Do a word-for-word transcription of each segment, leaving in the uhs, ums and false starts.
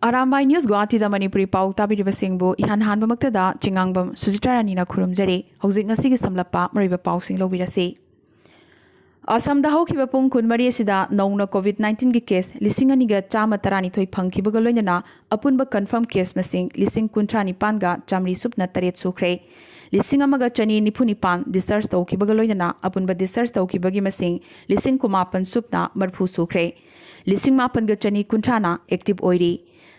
Arambai news ꯒꯨꯋꯥꯍꯥꯇꯤꯗ Manipuri ꯄꯥꯎ ꯇꯥꯕꯤꯔꯤꯕꯁꯤꯡꯕꯨ ꯏꯍꯥꯟ ꯍꯥꯟꯕꯃꯛꯇꯗ ꯆꯤꯉꯥꯡꯕꯝ ꯁꯨꯖꯤꯇꯥ ꯔꯥꯅꯤꯅ ꯈꯨꯔꯨꯝꯖꯔꯤ꯫ ꯍꯧꯖꯤꯛ ꯉꯁꯤꯒꯤ ꯁꯝꯂꯞꯄ ꯃꯔꯨꯑꯣꯏꯕ ꯄꯥꯎꯁꯤꯡ ꯂꯧꯕꯤꯔꯁꯤ꯫ ꯑꯁꯥꯝꯗ ꯍꯧꯈꯤꯕ ꯄꯨꯡ ꯀꯨꯟꯃꯔꯤ ꯑꯁꯤꯗ ꯅꯧꯅ ꯀꯣꯚꯤꯗ ꯅꯥꯏꯟꯇꯤꯟꯒꯤ ꯀꯦꯁ ꯂꯤꯁꯤꯡ ꯑꯅꯤꯒ ꯆꯥꯝꯃ ꯇꯔꯥꯅꯤꯊꯣꯏ ꯐꯪꯈꯤꯕꯒ ꯂꯣꯏꯅꯅ ꯑꯄꯨꯟꯕ ꯀꯟꯐꯥꯔꯝ ꯀꯦꯁ ꯃꯁꯤꯡ ꯂꯤꯁꯤꯡ ꯀꯨꯟꯊ꯭ꯔꯥ ꯅꯤꯄꯥꯟꯒ ꯆꯥꯃꯔꯤ ꯁꯨꯞꯅ ꯇꯔꯦꯠ ꯁꯨꯈ꯭ꯔꯦ꯫ ꯂꯤꯁꯤꯡ ꯑꯃꯒ ꯆꯅꯤ ꯅꯤꯐꯨ ꯅꯤꯄꯥꯟ ꯗꯤꯁꯆꯥꯔꯖ ꯇꯧꯈꯤꯕꯒ ꯂꯣꯏꯅꯅ ꯑꯄꯨꯟꯕ ꯗꯤꯁꯆꯥꯔꯖ ꯇꯧꯈꯤꯕꯒꯤ ꯃꯁꯤꯡ ꯂꯤꯁꯤꯡ ꯀꯨꯟꯃꯥꯄꯟ ꯁꯨꯞꯅ ꯃꯔꯤꯐꯨ ꯁꯨꯈ꯭ꯔꯦ꯫ ꯂꯤꯁꯤꯡ ꯃꯥꯄꯟꯒ ꯆꯅꯤ ꯀꯨꯟꯊ꯭ꯔꯥꯅ ꯑꯦꯛꯇꯤꯚ ꯑꯣꯏꯔꯤ꯫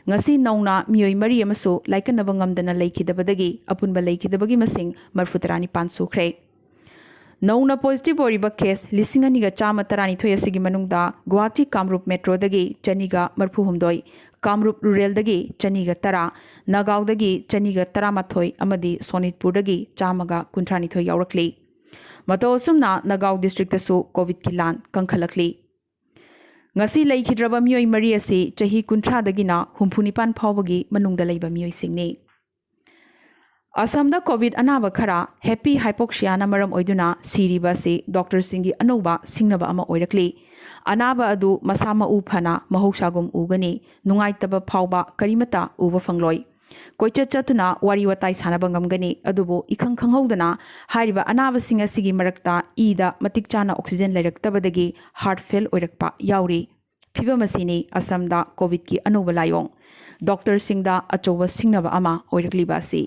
ꯉꯁꯤ ꯅꯧꯅ ꯃꯤꯑꯣꯏ ꯃꯔꯤ ꯑꯃꯁꯨ ꯂꯥꯏꯀꯠꯅꯕ ꯉꯝꯗꯅ ꯂꯩꯈꯤꯗꯕꯗꯒꯤ ꯑꯄꯨꯟꯕ ꯂꯩꯈꯤꯗꯕꯒꯤ ꯃꯁꯤꯡ ꯃꯔꯤꯐꯨ ꯇꯔꯥꯅꯤꯄꯥꯟ ꯁꯨꯈ꯭ꯔꯦ꯫ ꯅꯧꯅ ꯄꯣꯖꯤꯇꯤꯚ ꯑꯣꯏꯔꯤꯕ ꯀꯦꯁ ꯂꯤꯁꯤꯡ ꯑꯅꯤꯒ ꯆꯥꯝꯃ ꯇꯔꯥꯅꯤꯊꯣꯏ ꯑꯁꯤꯒꯤ ꯃꯅꯨꯡꯗ ꯒꯨꯋꯥꯍꯥꯇꯤ ꯀꯥꯃꯔꯨꯞ ꯃꯦꯇ꯭ꯔꯣꯗꯒꯤ ꯆꯅꯤꯒ ꯃꯔꯤꯐꯨ ꯍꯨꯝꯗꯣꯏ, ꯀꯥꯃꯔꯨꯞ ꯔꯨꯔꯦꯜꯗꯒꯤ ꯆꯅꯤꯒ ꯇꯔꯥ, ꯅꯥꯒꯥꯎꯗꯒꯤ ꯆꯅꯤꯒ ꯇꯔꯥꯃꯥꯊꯣꯏ ꯑꯃꯗꯤ ꯁꯣꯅꯤꯠꯄꯨꯔꯗꯒꯤ ꯆꯥꯝꯃꯒ ꯀꯨꯟꯊ꯭ꯔꯥꯅꯤꯊꯣꯏ ꯌꯥꯎꯔꯛꯂꯤ꯫ ꯃꯇꯧ ꯑꯁꯨꯝꯅ ꯅꯥꯒꯥꯎ ꯗꯤꯁꯇ꯭ꯔꯤꯛꯇꯁꯨ ꯀꯣꯚꯤꯗꯀꯤ ꯂꯥꯟ ꯀꯟꯈꯠꯂꯛꯂꯤ꯫ ꯉꯁꯤ ꯂꯩꯈꯤꯗ꯭ꯔꯕ ꯃꯤꯑꯣꯏ ꯃꯔꯤ ꯑꯁꯤ ꯆꯍꯤ ꯀꯨꯟꯊ꯭ꯔꯥꯗꯒꯤꯅ ꯍꯨꯝꯐꯨ ꯅꯤꯄꯥꯟ ꯐꯥꯎꯕꯒꯤ ꯃꯅꯨꯡꯗ ꯂꯩꯕ ꯃꯤꯑꯣꯏꯁꯤꯡꯅꯤ꯫ ꯑꯁꯥꯝꯗ ꯀꯣꯚꯤꯗ ꯑꯅꯥꯕ ꯈꯔ ꯍꯦꯄꯤ ꯍꯥꯏꯄꯣꯛꯁꯤꯌꯥꯅ ꯃꯔꯝ ꯑꯣꯏꯗꯨꯅ ꯁꯤꯔꯤꯕ ꯑꯁꯤ ꯗꯣꯛꯇꯔꯁꯤꯡꯒꯤ ꯑꯅꯧꯕ ꯁꯤꯡꯅꯕ ꯑꯃ ꯑꯣꯏꯔꯛꯂꯤ꯫ ꯑꯅꯥꯕ ꯑꯗꯨ ꯃꯁꯥ ꯃꯎ ꯐꯅ ꯃꯍꯧꯁꯥꯒꯨꯝ ꯎꯒꯅꯤ, ꯅꯨꯡꯉꯥꯏꯇꯕ ꯐꯥꯎꯕ ꯀꯔꯤꯃꯠꯇ ꯎꯕ ꯐꯪꯂꯣꯏ꯫ ꯀꯣꯏꯆꯠ ꯆꯠꯇꯨꯅ ꯋꯥꯔꯤ ꯋꯥꯇꯥꯏ ꯁꯥꯟꯅꯕ ꯉꯝꯒꯅꯤ, ꯑꯗꯨꯕꯨ ꯏꯈꯪ ꯈꯪꯍꯧꯗꯅ ꯍꯥꯏꯔꯤꯕ ꯑꯅꯥꯕꯁꯤꯡ ꯑꯁꯤꯒꯤ ꯃꯔꯛꯇ ꯏꯗ ꯃꯇꯤꯛ ꯆꯥꯅ ꯑꯣꯛꯁꯤꯖꯦꯟ ꯂꯩꯔꯛꯇꯕꯗꯒꯤ ꯍꯥꯔꯠ ꯐꯦꯜ ꯑꯣꯏꯔꯛꯄ ꯌꯥꯎꯔꯤ꯫ ꯐꯤꯚꯝ ꯑꯁꯤꯅꯤ ꯑꯁꯥꯝꯗ ꯀꯣꯚꯤꯗꯀꯤ ꯑꯅꯧꯕ ꯂꯥꯏꯑꯣꯡ, ꯗꯣꯛꯇꯔꯁꯤꯡꯗ ꯑꯆꯧꯕ ꯁꯤꯡꯅꯕ ꯑꯃ ꯑꯣꯏꯔꯛꯂꯤꯕ ꯑꯁꯤ꯫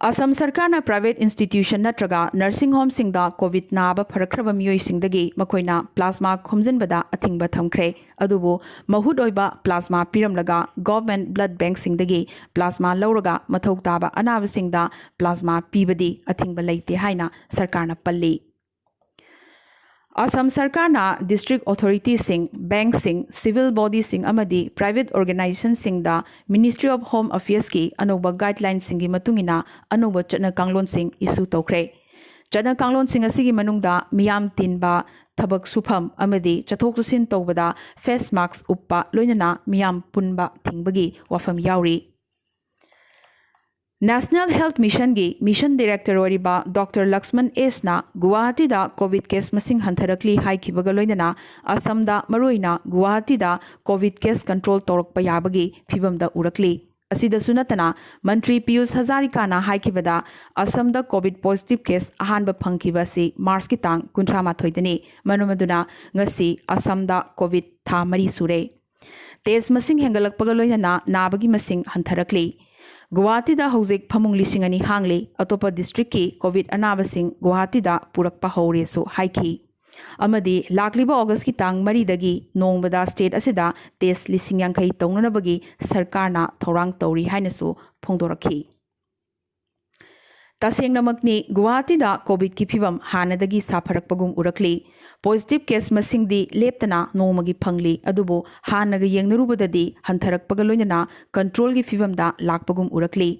ꯑꯁꯥꯝ ꯁꯔꯀꯥꯔꯅ ꯄ꯭ꯔꯥꯏꯚꯦꯠ ꯏꯟꯁꯇꯤꯇ꯭ꯌꯨꯁꯟ ꯅꯠꯇ꯭ꯔꯒ ꯅꯔꯁꯤꯡ ꯍꯣꯝꯁꯤꯡꯗ ꯀꯣꯚꯤꯗ ꯅꯥꯕ ꯐꯔꯛꯈ꯭ꯔꯕ ꯃꯤꯑꯣꯏꯁꯤꯡꯗꯒꯤ ꯃꯈꯣꯏꯅ ꯄ꯭ꯂꯥꯁꯃꯥ ꯈꯣꯝꯖꯤꯟꯕꯗ ꯑꯊꯤꯡꯕ ꯊꯝꯈ꯭ꯔꯦ꯫ ꯑꯗꯨꯕꯨ ꯃꯍꯨꯠ ꯑꯣꯏꯕ ꯄ꯭ꯂꯥꯁꯃꯥ ꯄꯤꯔꯝꯂꯒ ꯒꯣꯚꯔꯟꯃꯦꯟꯠ ꯕ꯭ꯂꯗ ꯕꯦꯡꯛꯁꯤꯡꯗꯒꯤ ꯄ꯭ꯂꯥꯁꯃꯥ ꯂꯧꯔꯒ ꯃꯊꯧ ꯇꯥꯕ ꯑꯅꯥꯕꯁꯤꯡꯗ ꯄ꯭ꯂꯥꯁꯃꯥ ꯄꯤꯕꯗꯤ ꯑꯊꯤꯡꯕ ꯂꯩꯇꯦ ꯍꯥꯏꯅ ꯁꯔꯀꯥꯔꯅ ꯄꯜꯂꯤ꯫ ꯑꯁꯥꯝ ꯁꯔꯀꯥꯔꯅ ꯗꯤꯁꯇ꯭ꯔꯤꯛ ꯑꯣꯊꯣꯔꯤꯇꯤꯁꯤꯡ, ꯕꯦꯡꯛꯁꯤꯡ, ꯁꯤꯚꯤꯜ ꯕꯣꯗꯤꯁꯤꯡ ꯑꯃꯗꯤ ꯄ꯭ꯔꯥꯏꯚꯦꯠ ꯑꯣꯔꯒꯅꯥꯏꯖꯦꯁꯟꯁꯤꯡꯗ ꯃꯤꯅꯤꯁꯇ꯭ꯔꯤ ꯑꯣꯐ ꯍꯣꯝ ꯑꯐꯤꯌꯔꯁꯀꯤ ꯑꯅꯧꯕ ꯒꯥꯏꯗꯂꯥꯏꯟꯁꯤꯡꯒꯤ ꯃꯇꯨꯡ ꯏꯟꯅ ꯑꯅꯧꯕ ꯆꯠꯅ ꯀꯥꯡꯂꯣꯟꯁꯤꯡ ꯏꯁꯨ ꯇꯧꯈ꯭ꯔꯦ꯫ ꯆꯠꯅ ꯀꯥꯡꯂꯣꯟꯁꯤꯡ ꯑꯁꯤꯒꯤ ꯃꯅꯨꯡꯗ ꯃꯤꯌꯥꯝ ꯇꯤꯟꯕ, ꯊꯕꯛ ꯁꯨꯐꯝ ꯑꯃꯗꯤ ꯆꯠꯊꯣꯛ ꯆꯠꯁꯤꯟ ꯇꯧꯕꯗ ꯐꯦꯁ ꯃꯥꯁꯛ ꯎꯞꯄ, ꯂꯣꯏꯅꯅ ꯃꯤꯌꯥꯝ ꯄꯨꯟꯕ ꯊꯤꯡꯕꯒꯤ ꯋꯥꯐꯝ ꯌꯥꯎꯔꯤ꯫ National Health Mission ꯒꯤ Mission Director ꯑꯣꯏꯔꯤꯕ Doctor Laxman S ꯅ ꯒꯨꯋꯥꯍꯥꯇꯤꯗ COVID case ꯃꯁꯤꯡ ꯍꯟꯊꯔꯛꯂꯤ ꯍꯥꯏꯈꯤꯕꯒ ꯂꯣꯏꯅꯅ ꯑꯁꯝꯗ, ꯃꯔꯨꯑꯣꯏꯅ ꯒꯨꯋꯥꯍꯥꯇꯤꯗ COVID case control ꯇꯧꯔꯛꯄ ꯌꯥꯕꯒꯤ ꯐꯤꯚꯝꯗ ꯎꯔꯛꯂꯤ꯫ ꯑꯁꯤꯗꯁꯨ ꯅꯠꯇꯅ, ꯃꯟꯇ꯭ꯔꯤ ꯄꯤꯌꯨꯁ ꯍꯖꯥꯔꯤꯀꯥꯅ ꯍꯥꯏꯈꯤꯕꯗ, ꯑꯁꯝꯗ COVID positive case ꯑꯍꯥꯟꯕ ꯐꯪꯈꯤꯕ ꯑꯁꯤ ꯃꯥꯔꯆꯀꯤ ꯇꯥꯡ ꯀꯨꯟꯊ꯭ꯔꯥ ꯃꯥꯊꯣꯏꯗꯅꯤ꯫ ꯃꯔꯝ ꯑꯗꯨꯅ ꯉꯁꯤ ꯑꯁꯝꯗ COVID ꯊꯥ ꯃꯔꯤ ꯁꯨꯔꯦ꯫ Test ꯃꯁꯤꯡ ꯍꯦꯟꯒꯠꯂꯛꯄꯒ ꯂꯣꯏꯅꯅ ꯅꯥꯕꯒꯤ ꯃꯁꯤꯡ ꯍꯟꯊꯔꯛꯂꯤ꯫ ꯒꯨꯋꯥꯍꯥꯇꯤꯗ ꯍꯧꯖꯤꯛ ꯐꯃꯨꯡ ꯂꯤꯁꯤꯡ ꯑꯅꯤ ꯍꯥꯡꯂꯤ꯫ ꯑꯇꯣꯞꯄ district ꯀꯤ COVID ꯑꯅꯥꯕꯁꯤꯡ ꯒꯨꯋꯥꯍꯥꯇꯤꯗ ꯄꯨꯔꯛꯄ ꯍꯧꯔꯦꯁꯨ ꯍꯥꯏꯈꯤ꯫ ꯑꯃꯗꯤ ꯂꯥꯛꯂꯤꯕ August ꯀꯤ ꯇꯥꯡ ꯃꯔꯤꯗꯒꯤ ꯅꯣꯡꯃꯗ state ꯑꯁꯤꯗ test ꯂꯤꯁꯤꯡ ꯌꯥꯡꯈꯩ ꯇꯧꯅꯅꯕꯒꯤ ꯁꯔꯀꯥꯔꯅ ꯊꯧꯔꯥꯡ ꯇꯧꯔꯤ ꯍꯥꯏꯅꯁꯨ ꯐꯣꯡꯗꯣꯔꯛꯈꯤ꯫ ꯇꯁꯦꯡꯅꯃꯛꯅꯤ, ꯒꯨꯋꯥꯍꯥꯇꯤꯗ COVID ꯀꯤ ꯐꯤꯚꯝ ꯍꯥꯟꯅꯗꯒꯤ ꯁꯥꯐꯔꯛꯄꯒꯨꯝ ꯎꯔꯛꯂꯤ꯫ Positive case ꯃꯁꯤꯡꯗꯤ ꯂꯦꯞꯇꯅ ꯅꯣꯡꯃꯒꯤ ꯐꯪꯂꯤ, ꯑꯗꯨꯕꯨ ꯍꯥꯟꯅꯒ ꯌꯦꯡꯅꯔꯨꯕꯗꯗꯤ ꯍꯟꯊꯔꯛꯄꯒ ꯂꯣꯏꯅꯅ control ꯒꯤ ꯐꯤꯚꯝꯗ ꯂꯥꯛꯄꯒꯨꯝ ꯎꯔꯛꯂꯤ꯫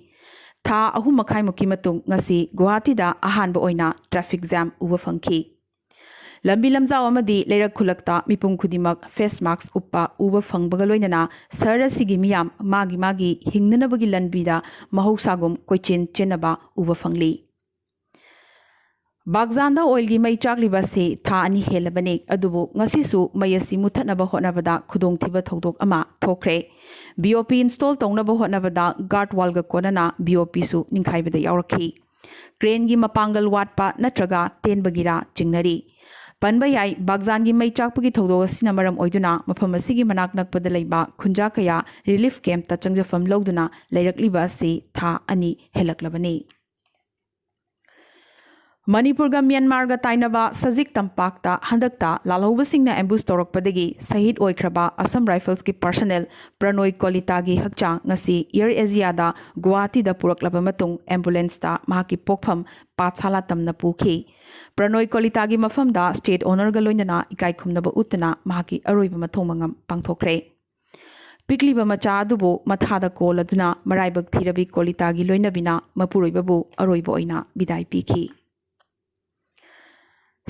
ꯊꯥ ꯑꯍꯨꯝ ꯃꯈꯥꯏꯃꯨꯛꯀꯤ ꯃꯇꯨꯡ ꯉꯁꯤ ꯒꯨꯋꯥꯍꯥꯇꯤꯗ ꯑꯍꯥꯟꯕ ꯑꯣꯏꯅ traffic jam ꯎꯕ ꯐꯪꯈꯤ꯫ ꯂꯝꯕꯤ ꯂꯝꯖꯥꯎ ꯑꯃꯗꯤ ꯂꯩꯔꯛ ꯈꯨꯜꯂꯛꯇ ꯃꯤꯄꯨꯝ ꯈꯨꯗꯤꯡꯃꯛ face mask ꯎꯞꯄ ꯎꯕ ꯐꯪꯕꯒ ꯂꯣꯏꯅꯅ ꯁꯍꯔ ꯑꯁꯤꯒꯤ ꯃꯤꯌꯥꯝ ꯃꯥꯒꯤ ꯃꯥꯒꯤ ꯍꯤꯡꯅꯅꯕꯒꯤ ꯂꯝꯕꯤꯗ ꯃꯍꯧꯁꯥꯒꯨꯝ ꯀꯣꯏꯆꯦꯟ ꯆꯦꯟꯅꯕ ꯎꯕ ꯐꯪꯂꯤ꯫ ꯕꯥꯒꯖꯥꯟꯗ oil ꯒꯤ ꯃꯩ ꯆꯥꯛꯂꯤꯕ ꯑꯁꯤ ꯊꯥ ꯑꯅꯤ ꯍꯦꯜꯂꯕꯅꯤ, ꯑꯗꯨꯕꯨ ꯉꯁꯤꯁꯨ ꯃꯩ ꯑꯁꯤ ꯃꯨꯠꯊꯠꯅꯕ ꯍꯣꯠꯅꯕꯗ ꯈꯨꯗꯣꯡꯊꯤꯕ ꯊꯧꯗꯣꯛ ꯑꯃ ꯊꯣꯛꯈ꯭ꯔꯦ꯫ BOP install ꯇꯧꯅꯕ ꯍꯣꯠꯅꯕꯗ guard wall ꯒ ꯀꯣꯟꯅꯅ BOP ꯁꯨ ꯅꯤꯡꯈꯥꯏꯕꯗ ꯌꯥꯎꯔꯛꯈꯤ꯫ Crane ꯒꯤ ꯃꯄꯥꯡꯒꯜ ꯋꯥꯠꯄ ꯅꯠꯇ꯭ꯔꯒ ꯇꯦꯟꯕꯒꯤꯔꯥ ꯆꯤꯡꯅꯔꯤ꯫ ꯄꯟꯕ ꯌꯥꯏ, ꯕꯥꯒꯖꯥꯟꯒꯤ ꯃꯩ ꯆꯥꯛꯄꯒꯤ ꯊꯧꯗꯣꯛ ꯑꯁꯤꯅ ꯃꯔꯝ ꯑꯣꯏꯗꯨꯅ ꯃꯐꯝ ꯑꯁꯤꯒꯤ ꯃꯅꯥꯛ ꯅꯛꯄꯗ ꯂꯩꯕ ꯈꯨꯟꯖꯥ ꯀꯌꯥ relief camp ꯇ ꯆꯪꯖꯐꯝ ꯂꯧꯗꯨꯅ ꯂꯩꯔꯛꯂꯤꯕ ꯑꯁꯤ ꯊꯥ ꯑꯅꯤ ꯍꯦꯜꯂꯛꯂꯕꯅꯤ꯫ ꯃꯅꯤꯄꯨꯔꯒ ꯃ꯭ꯌꯥꯟꯃꯥꯔꯒ ꯇꯥꯏꯅꯕ ꯁꯖꯤꯛ ꯇꯝꯄꯥꯛꯇ ꯍꯟꯗꯛꯇ ꯂꯥꯜꯍꯧꯕꯁꯤꯡꯅ ambush ꯇꯧꯔꯛꯄꯗꯒꯤ ꯁꯍꯤꯗ ꯑꯣꯏꯈ꯭ꯔꯕ Assam Rifles ꯀꯤ personnel ꯄ꯭ꯔꯅꯣꯏ ꯀꯣꯂꯤꯇꯥꯒꯤ ꯍꯛꯆꯥꯡ ꯉꯁꯤ Air Asia ꯗ ꯒꯨꯋꯥꯍꯥꯇꯤꯗ ꯄꯨꯔꯛꯂꯕ ꯃꯇꯨꯡ ambulance ꯇ ꯃꯍꯥꯛꯀꯤ ꯄꯣꯛꯐꯝ ꯄꯥꯊꯁꯥꯂꯥ ꯇꯝꯅ ꯄꯨꯈꯤ꯫ ꯄ꯭ꯔꯅꯣꯏ ꯀꯣꯂꯤꯇꯥꯒꯤ ꯃꯐꯝꯗ state owner ꯒ ꯂꯣꯏꯅꯅ ꯏꯀꯥꯏ ꯈꯨꯝꯅꯕ ꯎꯠꯇꯨꯅ ꯃꯍꯥꯛꯀꯤ ꯑꯔꯣꯏꯕ ꯃꯊꯧ ꯃꯉꯝ ꯄꯥꯡꯊꯣꯛꯈ꯭ꯔꯦ꯫ ꯄꯤꯛꯂꯤꯕ ꯃꯆꯥ ꯑꯗꯨꯕꯨ ꯃꯊꯥꯗ ꯀꯣꯜꯂꯗꯨꯅ ꯃꯔꯥꯏꯕꯛ ꯊꯤꯔꯕꯤ ꯀꯣꯂꯤꯇꯥꯒꯤ ꯂꯣꯏꯅꯕꯤꯅ ꯃꯄꯨꯔꯣꯏꯕꯕꯨ ꯑꯔꯣꯏꯕ ꯑꯣꯏꯅ ꯕꯤꯗꯥꯏ ꯄꯤꯈꯤ꯫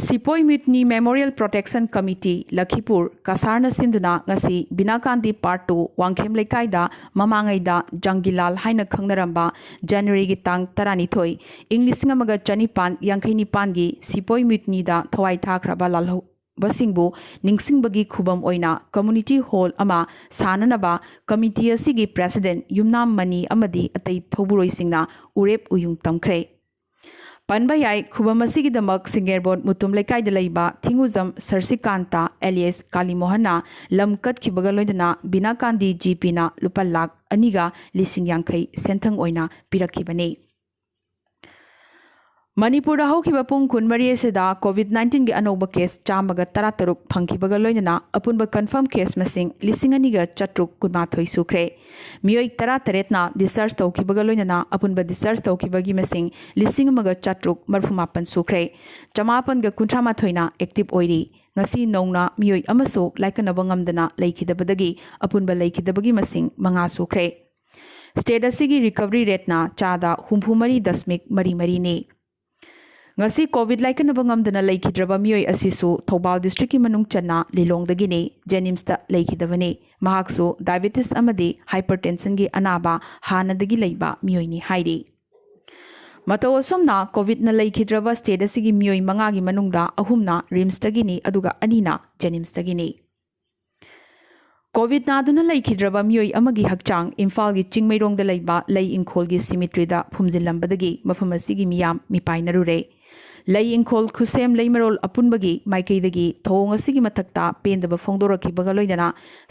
ꯁꯤꯄꯣꯏ ꯃ꯭ꯌꯨꯇꯤꯅꯤ ꯃꯦꯃꯣꯔꯤꯌꯦꯜ ꯄ꯭ꯔꯣꯇꯦꯛꯁꯟ ꯀꯃꯤꯇꯤ, ꯂꯈꯤꯄꯨꯔ, ꯀꯁꯥꯔꯅ ꯁꯤꯟꯗꯨꯅ ꯉꯁꯤ ꯕꯤꯅꯥꯀꯥꯟꯗꯤ ꯄꯥꯔꯠ ꯇꯨ, ꯋꯥꯡꯈꯦꯝ ꯂꯩꯀꯥꯏꯗ ꯃꯃꯥꯡꯉꯩꯗ ꯖꯪꯒꯤꯂꯥꯜ ꯍꯥꯏꯅ ꯈꯪꯅꯔꯝꯕ ꯖꯅꯋꯥꯔꯤꯒꯤ ꯇꯥꯡ ꯇꯔꯥꯅꯤꯊꯣꯏ, ꯏꯪ ꯂꯤꯁꯤꯡ ꯑꯃꯒ ꯆꯅꯤꯄꯥꯟ ꯌꯥꯡꯈꯩ ꯅꯤꯄꯥꯟꯒꯤ ꯁꯤꯄꯣꯏ ꯃ꯭ꯌꯨꯇꯤꯅꯤꯗ ꯊꯋꯥꯏ ꯊꯥꯈ꯭ꯔꯕ ꯂꯥꯜꯍꯧꯕꯁꯤꯡꯕꯨ ꯅꯤꯡꯁꯤꯡꯕꯒꯤ ꯈꯨꯕꯝ ꯑꯣꯏꯅ ꯀꯝꯃ꯭ꯌꯨꯅꯤꯇꯤ ꯍꯣꯜ ꯑꯃ ꯁꯥꯅꯅꯕ ꯀꯃꯤꯇꯤ ꯑꯁꯤꯒꯤ ꯄ꯭ꯔꯦꯁꯤꯗꯦꯟꯠ ꯌꯨꯝꯅꯥꯝ ꯃꯅꯤ ꯑꯃꯗꯤ ꯑꯇꯩ ꯊꯧꯕꯨꯔꯣꯏꯁꯤꯡꯅ ꯎꯔꯦꯞ ꯎꯌꯨꯡ ꯇꯝꯈ꯭ꯔꯦ꯫ ꯄꯟꯕ ꯌꯥꯏ, ꯈꯨꯕꯝ ꯑꯁꯤꯒꯤꯗꯃꯛ ꯁꯤꯡꯒꯦꯔꯕꯣꯠ ꯃꯨꯇꯨꯝ ꯂꯩꯀꯥꯏꯗ ꯂꯩꯕ ꯊꯤꯡꯉꯨꯖꯝ ꯁꯔꯁꯤꯀꯥꯟꯇ alias ꯀꯥꯂꯤꯃꯣꯍꯟꯅ ꯂꯝ ꯀꯠꯈꯤꯕꯒ ꯂꯣꯏꯅꯅ ꯕꯤꯅꯥꯀꯥꯟꯗꯤ ꯖꯤꯄꯤꯅ ꯂꯨꯄꯥ ꯂꯥꯈ ꯑꯅꯤꯒ ꯂꯤꯁꯤꯡ ꯌꯥꯡꯈꯩ ꯁꯦꯟꯊꯪ ꯑꯣꯏꯅ ꯄꯤꯔꯛꯈꯤꯕꯅꯤ꯫ ꯃꯅꯤꯄꯨꯔꯗ ꯍꯧꯈꯤꯕ ꯄꯨꯡ ꯀꯨꯟꯃꯔꯤ ꯑꯁꯤꯗ COVID nineteen ꯒꯤ ꯑꯅꯧꯕ ꯀꯦꯁ ꯆꯥꯝꯃꯒ ꯇꯔꯥꯇꯔꯨꯛ ꯐꯪꯈꯤꯕꯒ ꯂꯣꯏꯅꯅ ꯑꯄꯨꯟꯕ ꯀꯟꯐꯥꯔꯝ ꯀꯦꯁ ꯃꯁꯤꯡ ꯂꯤꯁꯤꯡ ꯑꯅꯤꯒ ꯆꯥꯇ꯭ꯔꯨꯛ ꯀꯨꯟꯃꯥꯊꯣꯏ ꯁꯨꯈ꯭ꯔꯦ꯫ ꯃꯤꯑꯣꯏ ꯇꯔꯥꯇꯔꯦꯠꯅ ꯗꯤꯁꯆꯥꯔꯖ ꯇꯧꯈꯤꯕꯒ ꯂꯣꯏꯅꯅ ꯑꯄꯨꯟꯕ ꯗꯤꯁꯆꯥꯔꯖ ꯇꯧꯈꯤꯕꯒꯤ ꯃꯁꯤꯡ ꯂꯤꯁꯤꯡ ꯑꯃꯒ ꯆꯥꯇ꯭ꯔꯨꯛ ꯃꯔꯐꯨ ꯃꯥꯄꯟ ꯁꯨꯈ꯭ꯔꯦ꯫ ꯆꯃꯥꯄꯟꯒ ꯀꯨꯟꯊ꯭ꯔꯥ ꯃꯥꯊꯣꯏꯅ ꯑꯦꯛꯇꯤꯚ ꯑꯣꯏꯔꯤ꯫ ꯉꯁꯤ ꯅꯧꯅ ꯃꯤꯑꯣꯏ ꯑꯃꯁꯨ ꯂꯥꯏꯀꯠꯅꯕ ꯉꯝꯗꯅ ꯂꯩꯈꯤꯗꯕꯗꯒꯤ ꯑꯄꯨꯟꯕ ꯂꯩꯈꯤꯗꯕꯒꯤ ꯃꯁꯤꯡ ꯃꯉꯥ ꯁꯨꯈ꯭ꯔꯦ꯫ ꯁ꯭ꯇꯦꯠ ꯑꯁꯤꯒꯤ ꯔꯤꯀꯚꯔꯤ ꯔꯦꯠꯅ ꯆꯥꯗ ꯍꯨꯝꯐꯨ ꯃꯔꯤ ꯗꯁꯃꯤꯛ ꯃꯔꯤ ꯃꯔꯤꯅꯤ꯫ ꯉꯁꯤ ꯀꯣꯚꯤꯗ ꯂꯥꯏꯀꯠꯅꯕ ꯉꯝꯗꯅ ꯂꯩꯈꯤꯗ꯭ꯔꯕ ꯃꯤꯑꯣꯏ ꯑꯁꯤꯁꯨ ꯊꯧꯕꯥꯜ ꯗꯤꯁꯇ꯭ꯔꯤꯛꯀꯤ ꯃꯅꯨꯡ ꯆꯟꯅ ꯂꯤꯂꯣꯡꯗꯒꯤꯅꯤ, ꯖꯦꯅꯤꯝꯁꯇ ꯂꯩꯈꯤꯗꯕꯅꯤ꯫ ꯃꯍꯥꯛꯁꯨ ꯗꯥꯏꯕꯦꯇꯤꯁ ꯑꯃꯗꯤ ꯍꯥꯏꯄꯔꯇꯦꯟꯁꯟꯒꯤ ꯑꯅꯥꯕ ꯍꯥꯟꯅꯗꯒꯤ ꯂꯩꯕ ꯃꯤꯑꯣꯏꯅꯤ ꯍꯥꯏꯔꯤ꯫ ꯃꯇꯧ ꯑꯁꯨꯝꯅ ꯀꯣꯚꯤꯗꯅ ꯂꯩꯈꯤꯗ꯭ꯔꯕ ꯁ꯭ꯇꯦꯠ ꯑꯁꯤꯒꯤ ꯃꯤꯑꯣꯏ ꯃꯉꯥꯒꯤ ꯃꯅꯨꯡꯗ ꯑꯍꯨꯝꯅ ꯔꯤꯝꯁꯇꯒꯤꯅꯤ, ꯑꯗꯨꯒ ꯑꯅꯤꯅ ꯖꯦꯅꯤꯝꯁꯇꯒꯤꯅꯤ꯫ ꯀꯣꯚꯤꯗ ꯅꯥꯗꯨꯅ ꯂꯩꯈꯤꯗ꯭ꯔꯕ ꯃꯤꯑꯣꯏ ꯑꯃꯒꯤ ꯍꯛꯆꯥꯡ ꯏꯝꯐꯥꯜꯒꯤ ꯆꯤꯡꯃꯩꯔꯣꯡꯗ ꯂꯩꯕ ꯂꯩ ꯏꯪꯈꯣꯜꯒꯤ ꯁꯤꯃꯤꯇ꯭ꯔꯤꯗ ꯐꯨꯝꯖꯤꯜꯂꯝꯕꯗꯒꯤ ꯃꯐꯝ ꯑꯁꯤꯒꯤ ꯃꯤꯌꯥꯝ ꯃꯤꯄꯥꯏꯅꯔꯨꯔꯦ꯫ ꯂꯩ ꯏꯪꯈꯣꯜ ꯈꯨꯠꯁꯦꯝ ꯂꯩꯃꯔꯣꯜ ꯑꯄꯨꯟꯕꯒꯤ ꯃꯥꯏꯀꯩꯗꯒꯤ ꯊꯧꯑꯣꯡ ꯑꯁꯤꯒꯤ ꯃꯊꯛꯇ ꯄꯦꯟꯗꯕ ꯐꯣꯡꯗꯣꯔꯛꯈꯤꯕꯒ ꯂꯣꯏꯅꯅ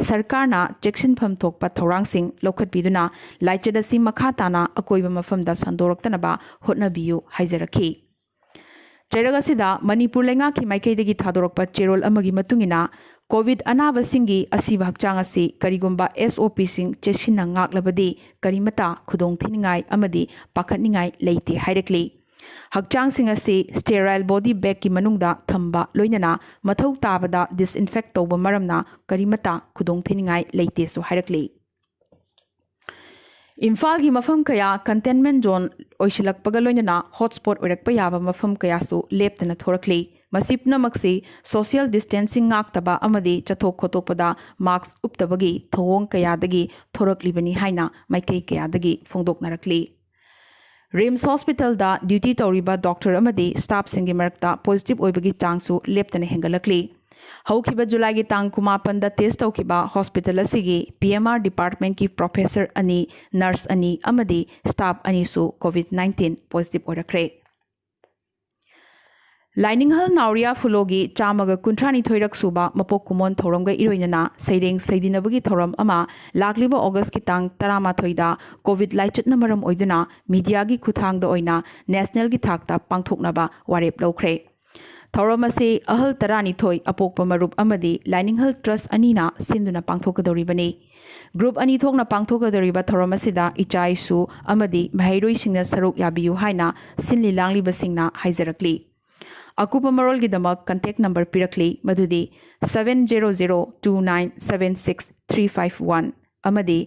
ꯁꯔꯀꯥꯔꯅ ꯆꯦꯛꯁꯤꯟꯐꯝ ꯊꯣꯛꯄ ꯊꯧꯔꯥꯡꯁꯤꯡ ꯂꯧꯈꯠꯄꯤꯗꯨꯅ ꯂꯥꯏꯆꯠ ꯑꯁꯤ ꯃꯈꯥ ꯇꯥꯅ ꯑꯀꯣꯏꯕ ꯃꯐꯝꯗ ꯁꯟꯗꯣꯔꯛꯇꯅꯕ ꯍꯣꯠꯅꯕꯤꯌꯨ ꯍꯥꯏꯖꯔꯛꯈꯤ꯫ ꯆꯩꯔꯛ ꯑꯁꯤꯗ ꯃꯅꯤꯄꯨꯔ ꯂꯩꯉꯥꯛꯀꯤ ꯃꯥꯏꯀꯩꯗꯒꯤ ꯊꯥꯗꯣꯔꯛꯄ ꯆꯦꯔꯣꯜ ꯑꯃꯒꯤ ꯃꯇꯨꯡ ꯏꯟꯅ, ꯀꯣꯚꯤꯗ ꯑꯅꯥꯕꯁꯤꯡꯒꯤ ꯑꯁꯤꯕ ꯍꯛꯆꯥꯡ ꯑꯁꯤ ꯀꯔꯤꯒꯨꯝꯕ SOPꯁꯤꯡ ꯆꯦꯛꯁꯤꯟꯅ ꯉꯥꯛꯂꯕꯗꯤ ꯀꯔꯤꯃꯠꯇ ꯈꯨꯗꯣꯡꯊꯤꯅꯤꯡꯉꯥꯏ ꯑꯃꯗꯤ ꯄꯥꯈꯠꯅꯤꯡꯉꯥꯏ ꯂꯩꯇꯦ ꯍꯥꯏꯔꯛꯂꯤ꯫ ꯍꯛꯆꯥꯡꯁꯤꯡ ꯑꯁꯤ sterile body bagꯀꯤ ꯃꯅꯨꯡꯗ ꯊꯝꯕ ꯂꯣꯏꯅꯅ ꯃꯊꯧ ꯇꯥꯕꯗ disinfect ꯇꯧꯕ ꯃꯔꯝꯅ ꯀꯔꯤꯃꯠꯇ ꯈꯨꯗꯣꯡꯊꯤꯅꯤꯡꯉꯥꯏ ꯂꯩꯇꯦꯁꯨ ꯍꯥꯏꯔꯛꯂꯤ꯫ ꯏꯝꯐꯥꯜꯒꯤ ꯃꯐꯝ ꯀꯌꯥ containment zone ꯑꯣꯏꯁꯤꯜꯂꯛꯄꯒ ꯂꯣꯏꯅꯅ hotspot ꯑꯣꯏꯔꯛꯄ ꯌꯥꯕ ꯃꯐꯝ ꯀꯌꯥꯁꯨ ꯂꯦꯞꯇꯅ ꯊꯣꯔꯛꯂꯤ꯫ ꯃꯁꯤ ꯄꯨꯝꯅꯃꯛꯁꯤ social distancing ꯉꯥꯛꯇꯕ ꯑꯃꯗꯤ ꯆꯠꯊꯣꯛ ꯈꯣꯠꯇꯣꯛꯄꯗ mask ꯎꯞꯇꯕꯒꯤ ꯊꯧꯑꯣꯡ ꯀꯌꯥꯗꯒꯤ ꯊꯣꯔꯛꯂꯤꯕꯅꯤ ꯍꯥꯏꯅ ꯃꯥꯏꯀꯩ ꯀꯌꯥꯗꯒꯤ ꯐꯣꯡꯗꯣꯛꯅꯔꯛꯂꯤ꯫ ꯔꯤꯝꯁ ꯍꯣꯁꯄꯤꯇꯥꯜꯗ duty ꯇꯧꯔꯤꯕ doctor ꯑꯃꯗꯤ staffꯁꯤꯡꯒꯤ ꯃꯔꯛꯇ positive ꯑꯣꯏꯕꯒꯤ ꯆꯥꯡꯁꯨ ꯂꯦꯞꯇꯅ ꯍꯦꯟꯒꯠꯂꯛꯂꯤ꯫ ꯍꯧꯈꯤꯕ ꯖꯨꯂꯥꯏꯒꯤ ꯇꯥꯡ ꯀꯨꯟꯃꯥꯄꯟꯗ test ꯇꯧꯈꯤꯕ hospital ꯑꯁꯤꯒꯤ P M R departmentꯀꯤ professor ꯑꯅꯤ, nurse ꯑꯅꯤ ꯑꯃꯗꯤ staff ꯑꯅꯤꯁꯨ COVID nineteen positive ꯑꯣꯏꯔꯛꯈ꯭ꯔꯦ꯫ ꯂꯥꯏꯅꯤꯡꯍꯜ ꯅꯥꯎꯔꯤꯌꯥ ꯐꯨꯂꯣꯒꯤ ꯆꯥꯝꯃꯒ ꯀꯨꯟꯊ꯭ꯔꯥꯅꯤꯊꯣꯏꯔꯛ ꯁꯨꯕ ꯃꯄꯣꯛ ꯀꯨꯝꯑꯣꯟ ꯊꯧꯔꯝꯒ ꯏꯔꯣꯏꯅꯅ ꯁꯩꯔꯦꯡ ꯁꯩꯗꯤꯅꯕꯒꯤ ꯊꯧꯔꯝ ꯑꯃ ꯂꯥꯛꯂꯤꯕ Augustꯀꯤ ꯇꯥꯡ ꯇꯔꯥꯃꯥꯊꯣꯏꯗ COVID ꯂꯥꯏꯆꯠꯅ ꯃꯔꯝ ꯑꯣꯏꯗꯨꯅ mediaꯒꯤ ꯈꯨꯠꯊꯥꯡꯗ ꯑꯣꯏꯅ nationalꯒꯤ ꯊꯥꯛꯇ ꯄꯥꯡꯊꯣꯛꯅꯕ ꯋꯥꯔꯦꯞ ꯂꯧꯈ꯭ꯔꯦ꯫ ꯊꯧꯔꯝ ꯑꯁꯤ ꯑꯍꯜ ꯇꯔꯥꯅꯤꯊꯣꯏ, ꯑꯄꯣꯛꯄ ꯃꯔꯨꯞ ꯑꯃꯗꯤ ꯂꯥꯏꯅꯤꯡꯍꯜ trust ꯑꯅꯤꯅ ꯁꯤꯟꯗꯨꯅ ꯄꯥꯡꯊꯣꯛꯀꯗꯧꯔꯤꯕꯅꯤ꯫ Group ꯑꯅꯤ ꯊꯣꯛꯅ ꯄꯥꯡꯊꯣꯛꯀꯗꯧꯔꯤꯕ ꯊꯧꯔꯝ ꯑꯁꯤꯗ ꯏꯆꯥ ꯏꯁꯨ ꯑꯃꯗꯤ ꯃꯍꯩꯔꯣꯏꯁꯤꯡꯅ ꯁꯔꯨꯛ ꯌꯥꯕꯤꯌꯨ ꯍꯥꯏꯅ ꯁꯤꯟꯂꯤ ꯂꯥꯡꯂꯤꯕꯁꯤꯡꯅ ꯍꯥꯏꯖꯔꯛꯂꯤ꯫ ꯑꯀꯨꯞꯄ ꯃꯔꯣꯜꯒꯤꯗꯃꯛ contact number ꯄꯤꯔꯛꯂꯤ, ꯃꯗꯨꯗꯤ seven zero zero two nine seven six three five one ꯑꯃꯗꯤ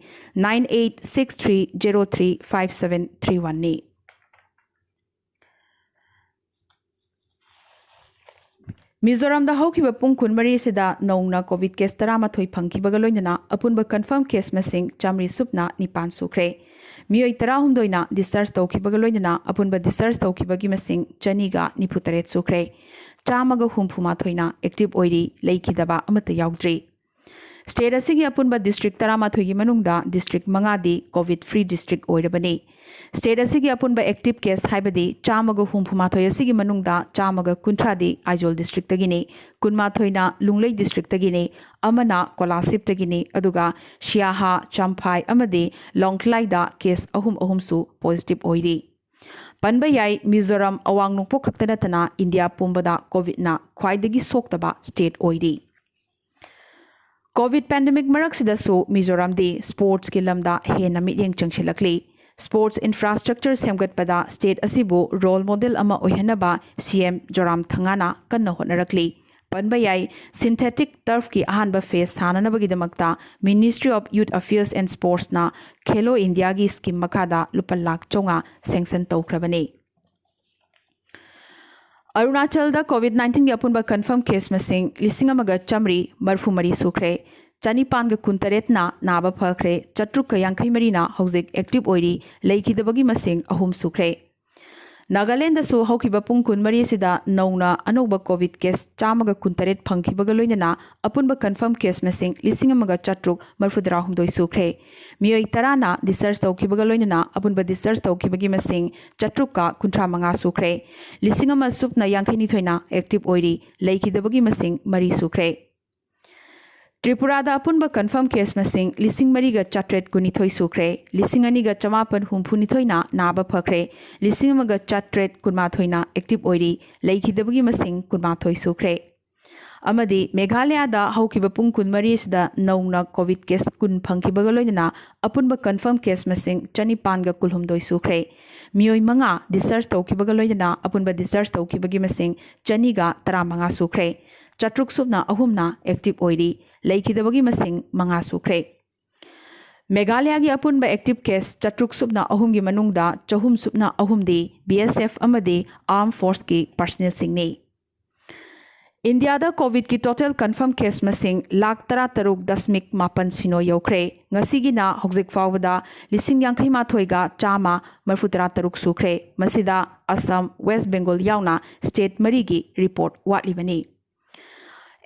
nine eight six three zero three five seven three oneꯅꯤ꯫ ꯃꯤꯖꯣꯔꯥꯝꯗ ꯍꯧꯈꯤꯕ ꯄꯨꯡ ꯀꯨꯟꯃꯔꯤꯁꯤꯗ ꯅꯧꯅ COVID case ꯇꯔꯥꯃꯥꯊꯣꯏ ꯐꯪꯈꯤꯕꯒ ꯂꯣꯏꯅꯅ ꯑꯄꯨꯟꯕ confirm case ꯃꯁꯤꯡ ꯆꯥꯃꯔꯤ ꯁꯨꯞꯅ ꯅꯤꯄꯥꯟ ꯁꯨꯈ꯭ꯔꯦ꯫ ꯃꯤꯑꯣꯏ ꯇꯔꯥꯍꯨꯝꯗꯣꯏꯅ discharge ꯇꯧꯈꯤꯕꯒ ꯂꯣꯏꯅꯅ ꯑꯄꯨꯟꯕ discharge ꯇꯧꯈꯤꯕꯒꯤ ꯃꯁꯤꯡ ꯆꯅꯤꯒ ꯅꯤꯐꯨꯇꯔꯦꯠ ꯁꯨꯈ꯭ꯔꯦ꯫ ꯆꯥꯝꯃꯒ ꯍꯨꯝꯐꯨꯃꯥꯊꯣꯏꯅ active ꯑꯣꯏꯔꯤ, ꯂꯩꯈꯤꯗꯕ ꯑꯃꯠꯇ ꯌꯥꯎꯗ꯭ꯔꯤ꯫ State ꯑꯁꯤꯒꯤ ꯑꯄꯨꯟꯕ district ꯇꯔꯥꯃꯥꯊꯣꯏꯒꯤ ꯃꯅꯨꯡꯗ district ꯃꯉꯥꯗꯤ COVID free district ꯑꯣꯏꯔꯕꯅꯤ꯫ State ꯑꯁꯤꯒꯤ ꯑꯄꯨꯟꯕ active case ꯍꯥꯏꯕꯗꯤ ꯆꯥꯝꯃꯒ ꯍꯨꯝꯐꯨꯃꯥꯊꯣꯏ ꯑꯁꯤꯒꯤ ꯃꯅꯨꯡꯗ ꯆꯥꯝꯃꯒ ꯀꯨꯟꯊ꯭ꯔꯥꯗꯤ ꯑꯥꯏꯖꯣꯜ districtꯇꯒꯤꯅꯤ, ꯀꯨꯟꯃꯥꯊꯣꯏꯅ ꯂꯨꯡꯂꯩ districtꯇꯒꯤꯅꯤ, ꯑꯃꯅ ꯀꯣꯂꯥꯁꯤꯕꯇꯒꯤꯅꯤ, ꯑꯗꯨꯒ ꯁꯤꯌꯥꯍꯥ, ꯆꯝꯐꯥꯏ ꯑꯃꯗꯤ ꯂꯣꯡꯊꯂꯥꯏꯗ case ꯑꯍꯨꯝ ꯑꯍꯨꯝꯁꯨ positive ꯑꯣꯏꯔꯤ꯫ ꯄꯟꯕ ꯌꯥꯏ, ꯃꯤꯖꯣꯔꯥꯝ ꯑꯋꯥꯡ ꯅꯣꯡꯄꯣꯛ ꯈꯛꯇ ꯅꯠꯇꯅ ꯏꯟꯗꯤꯌꯥ ꯄꯨꯝꯕꯗ COVIDꯅ ꯈ꯭ꯋꯥꯏꯗꯒꯤ ꯁꯣꯛꯇꯕ state ꯑꯣꯏꯔꯤ꯫ COVID pandemic ꯃꯔꯛꯁꯤꯗꯁꯨ ꯃꯤꯖꯣꯔꯥꯝꯗꯤ sportsꯀꯤ ꯂꯝꯗ ꯍꯦꯟꯅ ꯃꯤꯠꯌꯦꯡ ꯆꯪꯁꯤꯜꯂꯛꯂꯤ꯫ Sports infrastructure ꯁꯦꯝꯒꯠꯄꯗ state ꯑꯁꯤꯕꯨ role model ꯑꯃ ꯑꯣꯏꯍꯟꯅꯕ CM ꯖꯣꯔꯥꯝꯊꯪꯉꯥꯅ ꯀꯟꯅ ꯍꯣꯠꯅꯔꯛꯂꯤ꯫ ꯄꯟꯕ ꯌꯥꯏ, synthetic turfꯀꯤ ꯑꯍꯥꯟꯕ phase ꯁꯥꯟꯅꯅꯕꯒꯤꯗꯃꯛꯇ Ministry of Youth Affairs and Sportsꯅ ꯈꯦꯂꯣ ꯏꯟꯗꯤꯌꯥꯒꯤ scheme ꯃꯈꯥꯗ ꯂꯨꯄꯥ ꯂꯥꯈ ꯆꯥꯝꯃꯉꯥ sanction ꯇꯧꯈ꯭ꯔꯕꯅꯤ꯫ ꯑꯔꯨꯅꯥꯆꯜꯗ ꯀꯣꯚꯤꯗ ꯅꯥꯏꯟꯇꯤꯟꯒꯤ ꯑꯄꯨꯟꯕ ꯀꯟꯐꯥꯔꯝ ꯀꯦꯁ ꯃꯁꯤꯡ ꯂꯤꯁꯤꯡ ꯑꯃꯒ ꯆꯥꯃꯔꯤ ꯃꯔꯤꯐꯨ ꯃꯔꯤ ꯁꯨꯈ꯭ꯔꯦ꯫ ꯆꯅꯤꯄꯥꯟꯒ ꯀꯨꯟꯇꯔꯦꯠꯅ ꯅꯥꯕ ꯐꯈ꯭ꯔꯦ꯫ ꯆꯥꯇ꯭ꯔꯨꯛꯀ ꯌꯥꯡꯈꯩ ꯃꯔꯤꯅ ꯍꯧꯖꯤꯛ ꯑꯦꯛꯇꯤꯚ ꯑꯣꯏꯔꯤ꯫ ꯂꯩꯈꯤꯗꯕꯒꯤ ꯃꯁꯤꯡ ꯑꯍꯨꯝ ꯁꯨꯈ꯭ꯔꯦ꯫ ꯅꯥꯒꯥꯂꯦꯟꯗꯁꯨ ꯍꯧꯈꯤꯕ ꯄꯨꯡ ꯀꯨꯟꯃꯔꯤ ꯑꯁꯤꯗ ꯅꯧꯅ ꯑꯅꯧꯕ ꯀꯣꯚꯤꯗ ꯀꯦꯁ ꯆꯥꯝꯃꯒ ꯀꯨꯟꯇꯔꯦꯠ ꯐꯪꯈꯤꯕꯒ ꯂꯣꯏꯅꯅ ꯑꯄꯨꯟꯕ ꯀꯟꯐꯥꯔꯝ ꯀꯦꯁ ꯃꯁꯤꯡ ꯂꯤꯁꯤꯡ ꯑꯃꯒ ꯆꯥꯇ꯭ꯔꯨꯛ ꯃꯔꯤꯐꯨꯇꯔꯥꯍꯨꯝꯗꯣꯏ ꯁꯨꯈ꯭ꯔꯦ꯫ ꯃꯤꯑꯣꯏ ꯇꯔꯥꯅ ꯗꯤꯁꯆꯥꯔꯖ ꯇꯧꯈꯤꯕꯒ ꯂꯣꯏꯅꯅ ꯑꯄꯨꯟꯕ ꯗꯤꯁꯆꯥꯔꯖ ꯇꯧꯈꯤꯕꯒꯤ ꯃꯁꯤꯡ ꯆꯥꯇ꯭ꯔꯨꯛꯀ ꯀꯨꯟꯊ꯭ꯔꯥ ꯃꯉꯥ ꯁꯨꯈ꯭ꯔꯦ꯫ ꯂꯤꯁꯤꯡ ꯑꯃ ꯁꯨꯞꯅ ꯌꯥꯡꯈꯩꯅꯤꯊꯣꯏꯅ ꯑꯦꯛꯇꯤꯚ ꯑꯣꯏꯔꯤ꯫ ꯂꯩꯈꯤꯗꯕꯒꯤ ꯃꯁꯤꯡ ꯃꯔꯤ ꯁꯨꯈ꯭ꯔꯦ꯫ ꯇ꯭ꯔꯤꯄꯨꯔꯥꯗ ꯑꯄꯨꯟꯕ ꯀꯟꯐꯥꯔꯝ ꯀꯦꯁ ꯃꯁꯤꯡ ꯂꯤꯁꯤꯡ ꯃꯔꯤꯒ ꯆꯥꯇ꯭ꯔꯦꯠ ꯀꯨꯟꯅꯤꯊꯣꯏ ꯁꯨꯈ꯭ꯔꯦ꯫ ꯂꯤꯁꯤꯡ ꯑꯅꯤꯒ ꯆꯃꯥꯄꯟ ꯍꯨꯝꯐꯨꯅꯤꯊꯣꯏꯅ ꯅꯥꯕ ꯐꯈ꯭ꯔꯦ꯫ ꯂꯤꯁꯤꯡ ꯑꯃꯒ ꯆꯥꯇ꯭ꯔꯦꯠ ꯀꯨꯟꯃꯥꯊꯣꯏꯅ ꯑꯦꯛꯇꯤꯚ ꯑꯣꯏꯔꯤ꯫ ꯂꯩꯈꯤꯗꯕꯒꯤ ꯃꯁꯤꯡ ꯀꯨꯟꯃꯥꯊꯣꯏ ꯁꯨꯈ꯭ꯔꯦ꯫ ꯑꯃꯗꯤ ꯃꯦꯘꯥꯂꯌꯥꯗ ꯍꯧꯈꯤꯕ ꯄꯨꯡ ꯀꯨꯟꯃꯔꯤ ꯑꯁꯤꯗ ꯅꯧꯅ ꯀꯣꯚꯤꯗ ꯀꯦꯁ ꯀꯨꯟ ꯐꯪꯈꯤꯕꯒ ꯂꯣꯏꯅꯅ ꯑꯄꯨꯟꯕ ꯀꯟꯐꯥꯔꯝ ꯀꯦꯁ ꯃꯁꯤꯡ ꯆꯅꯤꯄꯥꯟꯒ ꯀꯨꯟꯍꯨꯝꯗꯣꯏ ꯁꯨꯈ꯭ꯔꯦ꯫ ꯃꯤꯑꯣꯏ ꯃꯉꯥ ꯗꯤꯁꯆꯥꯔꯖ ꯇꯧꯈꯤꯕꯒ ꯂꯣꯏꯅꯅ ꯑꯄꯨꯟꯕ ꯗꯤꯁꯆꯥꯔꯖ ꯇꯧꯈꯤꯕꯒꯤ ꯃꯁꯤꯡ ꯆꯅꯤꯒ ꯇꯔꯥꯃꯉꯥ ꯁꯨꯈ꯭ꯔꯦ꯫ ꯆꯥꯇ꯭ꯔꯨꯛ ꯁꯨꯞꯅ ꯑꯍꯨꯝꯅ ꯑꯦꯛꯇꯤꯚ ꯑꯣꯏꯔꯤ꯫ ꯂꯩꯈꯤꯗꯕꯒꯤ ꯃꯁꯤꯡ ꯃꯉꯥ ꯁꯨꯈ꯭ꯔꯦ꯫ ꯃꯦꯘꯥꯂꯌꯥꯒꯤ ꯑꯄꯨꯟꯕ ꯑꯦꯛꯇꯤꯚ ꯀꯦꯁ ꯆꯥꯇ꯭ꯔꯨꯛ ꯁꯨꯞꯅ ꯑꯍꯨꯝꯒꯤ ꯃꯅꯨꯡꯗ ꯆꯍꯨꯝ ꯁꯨꯞꯅ ꯑꯍꯨꯝꯗꯤ ꯕꯤ ꯑꯦꯁ ꯑꯦꯐ ꯑꯃꯗꯤ ꯑꯥꯔꯝ ꯐꯣꯔꯁꯀꯤ ꯄꯔꯁꯅꯦꯜꯁꯤꯡꯅꯤ꯫ ꯏꯟꯗꯤꯌꯥꯗ ꯀꯣꯚꯤꯗꯀꯤ ꯇꯣꯇꯦꯜ ꯀꯟꯐꯥꯔꯝ ꯀꯦꯁ ꯃꯁꯤꯡ ꯂꯥꯈ ꯇꯔꯥꯇꯔꯨꯛ ꯗꯁꯃꯤꯛ ꯃꯥꯄꯟ ꯁꯤꯅꯣ ꯌꯧꯈ꯭ꯔꯦ꯫ ꯉꯁꯤꯒꯤꯅ ꯍꯧꯖꯤꯛ ꯐꯥꯎꯕꯗ ꯂꯤꯁꯤꯡ ꯌꯥꯡꯈꯩ ꯃꯥꯊꯣꯏꯒ ꯆꯥꯝꯃ ꯃꯔꯤꯐꯨꯇꯔꯥ ꯇꯔꯨꯛ ꯁꯨꯈ꯭ꯔꯦ꯫ ꯃꯁꯤꯗ ꯑꯁꯥꯝ, ꯋꯦꯁ ꯕꯦꯡꯒꯣꯜ ꯌꯥꯎꯅ ꯁ꯭ꯇꯦꯠ ꯃꯔꯤꯒꯤ ꯔꯤꯄꯣꯔꯠ ꯋꯥꯠꯂꯤꯕꯅꯤ꯫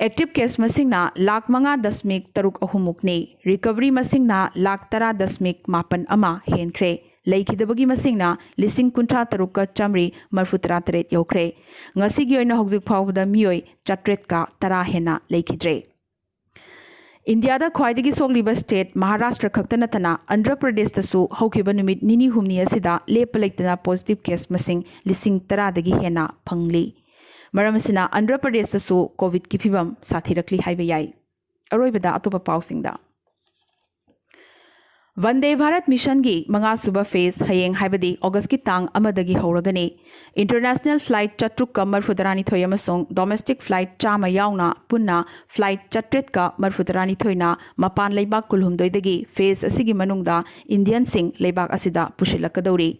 ꯑꯦꯛꯇꯤꯚ ꯀꯦꯁ ꯃꯁꯤꯡꯅ ꯂꯥꯈ ꯃꯉꯥ ꯗꯁꯃꯤꯛ ꯇꯔꯨꯛ ꯑꯍꯨꯝꯃꯨꯛꯅꯤ꯫ ꯔꯤꯀꯚꯔꯤ ꯃꯁꯤꯡꯅ ꯂꯥꯈ ꯇꯔꯥ ꯗꯁꯃꯤꯛ ꯃꯥꯄꯟ ꯑꯃ ꯍꯦꯟꯈ꯭ꯔꯦ꯫ ꯂꯩꯈꯤꯗꯕꯒꯤ ꯃꯁꯤꯡꯅ ꯂꯤꯁꯤꯡ ꯀꯨꯟꯊ꯭ꯔꯥ ꯇꯔꯨꯛꯀ ꯆꯥꯃꯔꯤ ꯃꯔꯤꯐꯨꯇꯔꯥ ꯇꯔꯦꯠ ꯌꯧꯈ꯭ꯔꯦ꯫ ꯉꯁꯤꯒꯤ ꯑꯣꯏꯅ ꯍꯧꯖꯤꯛ ꯐꯥꯎꯕꯗ ꯃꯤꯑꯣꯏ ꯆꯥꯇ꯭ꯔꯦꯠꯀ ꯇꯔꯥ ꯍꯦꯟꯅ ꯂꯩꯈꯤꯗ꯭ꯔꯦ꯫ ꯏꯟꯗꯤꯌꯥꯗ ꯈ꯭ꯋꯥꯏꯗꯒꯤ ꯁꯣꯛꯂꯤꯕ ꯁ꯭ꯇꯦꯠ ꯃꯍꯥꯔꯥꯁꯇ꯭ꯔ ꯈꯛꯇ ꯅꯠꯇꯅ ꯑꯟꯙ꯭ꯔ ꯄ꯭ꯔꯗꯦꯁꯇꯁꯨ ꯍꯧꯈꯤꯕ ꯅꯨꯃꯤꯠ ꯅꯤꯅꯤ ꯍꯨꯝꯅꯤ ꯑꯁꯤꯗ ꯂꯦꯞꯄ ꯂꯩꯇꯅ ꯄꯣꯖꯤꯇꯤꯚ ꯀꯦꯁ ꯃꯁꯤꯡ ꯂꯤꯁꯤꯡ ꯇꯔꯥꯗꯒꯤ ꯍꯦꯟꯅ ꯐꯪꯂꯤ꯫ ꯃꯔꯝ ꯑꯁꯤꯅ ꯑꯟꯙ꯭ꯔ ꯄ꯭ꯔꯗꯦꯁꯇꯁꯨ ꯀꯣꯚꯤꯗꯀꯤ ꯐꯤꯕꯝ ꯁꯥꯊꯤꯔꯛꯂꯤ ꯍꯥꯏꯕ ꯌꯥꯏ꯫ ꯑꯔꯣꯏꯕꯗ ꯑꯇꯣꯞꯄ ꯄꯥꯎꯁꯤꯡꯗ꯫ ꯚꯟꯗꯦ ꯚꯥꯔꯠ ꯃꯤꯁꯟꯒꯤ ꯃꯉꯥꯁꯨꯕ ꯐꯦꯖ ꯍꯌꯦꯡ ꯍꯥꯏꯕꯗꯤ ꯑꯣꯒꯁꯀꯤ ꯇꯥꯡ ꯑꯃꯗꯒꯤ ꯍꯧꯔꯒꯅꯤ꯫ ꯏꯟꯇꯔꯅꯦꯁꯅꯦꯜ ꯐ꯭ꯂꯥꯏꯠ ꯆꯥꯇ꯭ꯔꯨꯛꯀ ꯃꯔꯤꯐꯨꯇꯔꯥꯅꯤꯊꯣꯏ ꯑꯃꯁꯨꯡ ꯗꯣꯃꯦꯁꯇꯤꯛ ꯐ꯭ꯂꯥꯏꯠ ꯆꯥꯝꯃ ꯌꯥꯎꯅ ꯄꯨꯟꯅ ꯐ꯭ꯂꯥꯏꯠ ꯆꯥꯇ꯭ꯔꯦꯠꯀ ꯃꯔꯤꯐꯨꯇꯔꯥꯅꯤꯊꯣꯏꯅ ꯃꯄꯥꯟ ꯂꯩꯕꯥꯛ ꯀꯨꯟꯍꯨꯝꯗꯣꯏꯗꯒꯤ ꯐꯦꯖ ꯑꯁꯤꯒꯤ ꯃꯅꯨꯡꯗ ꯏꯟꯗꯤꯌꯟꯁꯤꯡ ꯂꯩꯕꯥꯛ ꯑꯁꯤꯗ ꯄꯨꯁꯤꯜꯂꯛꯀꯗꯧꯔꯤ꯫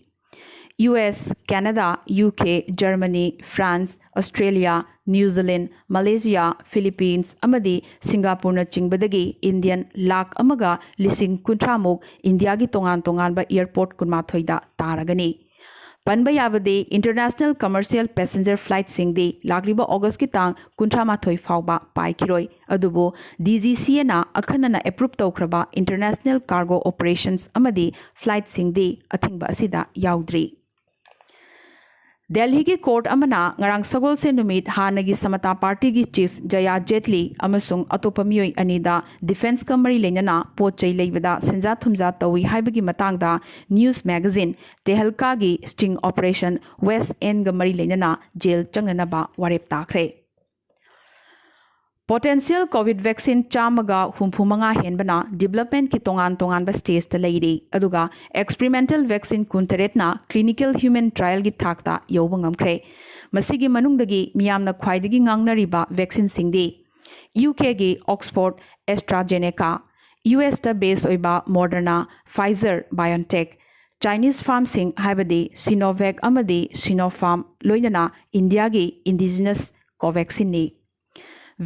U S, Canada, U K, Germany, France, Australia, New Zealand, Malaysia, Philippines ꯑꯃꯗꯤ ꯁꯤꯡꯒꯥꯄꯨꯔꯅꯆꯤꯡꯕꯗꯒꯤ ꯏꯟꯗꯤꯌꯟ ꯂꯥꯈ ꯑꯃꯒ ꯂꯤꯁꯤꯡ ꯀꯨꯟꯊ꯭ꯔꯥꯃꯨꯛ ꯏꯟꯗꯤꯌꯥꯒꯤ ꯇꯣꯉꯥꯟ ꯇꯣꯉꯥꯟꯕ ꯑꯦꯌꯔꯄꯣꯔꯠ ꯀꯨꯟꯃꯥꯊꯣꯏꯗ ꯇꯥꯔꯒꯅꯤ꯫ ꯄꯟꯕ ꯌꯥꯕꯗꯤ, ꯏꯟꯇꯔꯅꯦꯁꯅꯦꯜ ꯀꯃꯔꯁꯤꯌꯦꯜ ꯄꯦꯁꯦꯟꯖꯔ ꯐ꯭ꯂꯥꯏꯠꯁꯤꯡꯗꯤ ꯂꯥꯛꯂꯤꯕ ꯑꯣꯒꯁꯀꯤ ꯇꯥꯡ ꯀꯨꯟꯊ꯭ꯔꯥꯃꯥꯊꯣꯏ ꯐꯥꯎꯕ ꯄꯥꯏꯈꯤꯔꯣꯏ꯫ ꯑꯗꯨꯕꯨ ꯗꯤ ꯖꯤ ꯁꯤ ꯑꯦꯅ ꯑꯈꯟꯅꯅ ꯑꯦꯄ꯭ꯔꯨꯞ ꯇꯧꯈ꯭ꯔꯕ ꯏꯟꯇꯔꯅꯦꯁꯅꯦꯜ ꯀꯥꯔꯒꯣ ꯑꯣꯄꯔꯦꯁꯟꯁ ꯑꯃꯗꯤ ꯐ꯭ꯂꯥꯏꯠꯁꯤꯡꯗꯤ ꯑꯊꯤꯡꯕ ꯑꯁꯤꯗ ꯌꯥꯎꯗ꯭ꯔꯤ꯫ ꯗꯦꯜꯍꯤꯒꯤ ꯀꯣꯔꯠ ꯑꯃꯅ ꯉꯔꯥꯡ ꯁꯒꯣꯜꯁꯦꯟ ꯅꯨꯃꯤꯠ ꯍꯥꯟꯅꯒꯤ ꯁꯃꯇꯥ ꯄꯥꯔꯇꯤꯒꯤ ꯆꯤꯐ ꯖꯌꯥ ꯖꯦꯠꯂꯤ ꯑꯃꯁꯨꯡ ꯑꯇꯣꯞꯄ ꯃꯤꯑꯣꯏ ꯑꯅꯤꯗ ꯗꯤꯐꯦꯟꯁꯀ ꯃꯔꯤ ꯂꯩꯅꯅ ꯄꯣꯠ ꯆꯩ ꯂꯩꯕꯗ ꯁꯦꯟꯖꯥ ꯊꯨꯝꯖꯥ ꯇꯧꯏ ꯍꯥꯏꯕꯒꯤ ꯃꯇꯥꯡꯗ ꯅ꯭ꯌꯨꯁ ꯃꯦꯒꯥꯖꯤꯟ ꯇꯦꯍꯜꯀꯥꯒꯤ ꯁ꯭ꯇꯤꯡ ꯑꯣꯄꯔꯦꯁꯟ ꯋꯦꯁ ꯑꯦꯟꯒ ꯃꯔꯤ ꯂꯩꯅꯅ ꯖꯦꯜ ꯆꯪꯅꯅꯕ ꯋꯥꯔꯦꯞ ꯇꯥꯈ꯭ꯔꯦ꯫ ꯄꯣꯇꯦꯟꯁꯤꯌꯦꯜ ꯀꯣꯚꯤꯗ ꯚꯦꯛꯁꯤꯟ ꯆꯥꯝꯃꯒ ꯍꯨꯝꯐꯨ ꯃꯉꯥ ꯍꯦꯟꯕꯅ ꯗꯤꯕꯂꯞꯃꯦꯟꯠꯀꯤ ꯇꯣꯉꯥꯟ ꯇꯣꯉꯥꯟꯕ ꯁ꯭ꯇꯦꯖꯇ ꯂꯩꯔꯤ, ꯑꯗꯨꯒ ꯑꯦꯛꯁꯄꯤꯔꯤꯃꯦꯟꯇꯦꯜ ꯚꯦꯛꯁꯤꯟ ꯀꯨꯟꯇꯔꯦꯠꯅ ꯀ꯭ꯂꯤꯅꯤꯀꯦꯜ ꯍ꯭ꯌꯨꯃꯦꯟ ꯇ꯭ꯔꯥꯌꯦꯜꯒꯤ ꯊꯥꯛꯇ ꯌꯧꯕ ꯉꯝꯈ꯭ꯔꯦ꯫ ꯃꯁꯤꯒꯤ ꯃꯅꯨꯡꯗꯒꯤ ꯃꯤꯌꯥꯝꯅ ꯈ꯭ꯋꯥꯏꯗꯒꯤ ꯉꯥꯡꯅꯔꯤꯕ ꯚꯦꯛꯁꯤꯟꯁꯤꯡꯗꯤ ꯌꯨ ꯀꯦꯒꯤ ꯑꯣꯛꯁꯐꯣꯔꯗ ꯑꯦꯁꯇ꯭ꯔꯥꯖꯦꯅꯦꯀꯥ, ꯌꯨ ꯑꯦꯁꯇ ꯕꯦꯁ ꯑꯣꯏꯕ ꯃꯣꯗꯔꯅꯥ, ꯐꯥꯏꯖꯔ ꯕꯥꯏꯑꯣꯟꯇꯦꯛ, ꯆꯥꯏꯅꯤꯁ ꯐꯥꯔꯝꯁꯤꯡ ꯍꯥꯏꯕꯗꯤ ꯁꯤꯅꯣꯚꯦꯛ ꯑꯃꯗꯤ ꯁꯤꯅꯣꯐꯥꯔꯝ, ꯂꯣꯏꯅꯅ ꯏꯟꯗꯤꯌꯥꯒꯤ ꯏꯟꯗꯤꯖꯤꯅꯁ ꯀꯣꯚꯦꯛꯁꯤꯟꯅꯤ꯫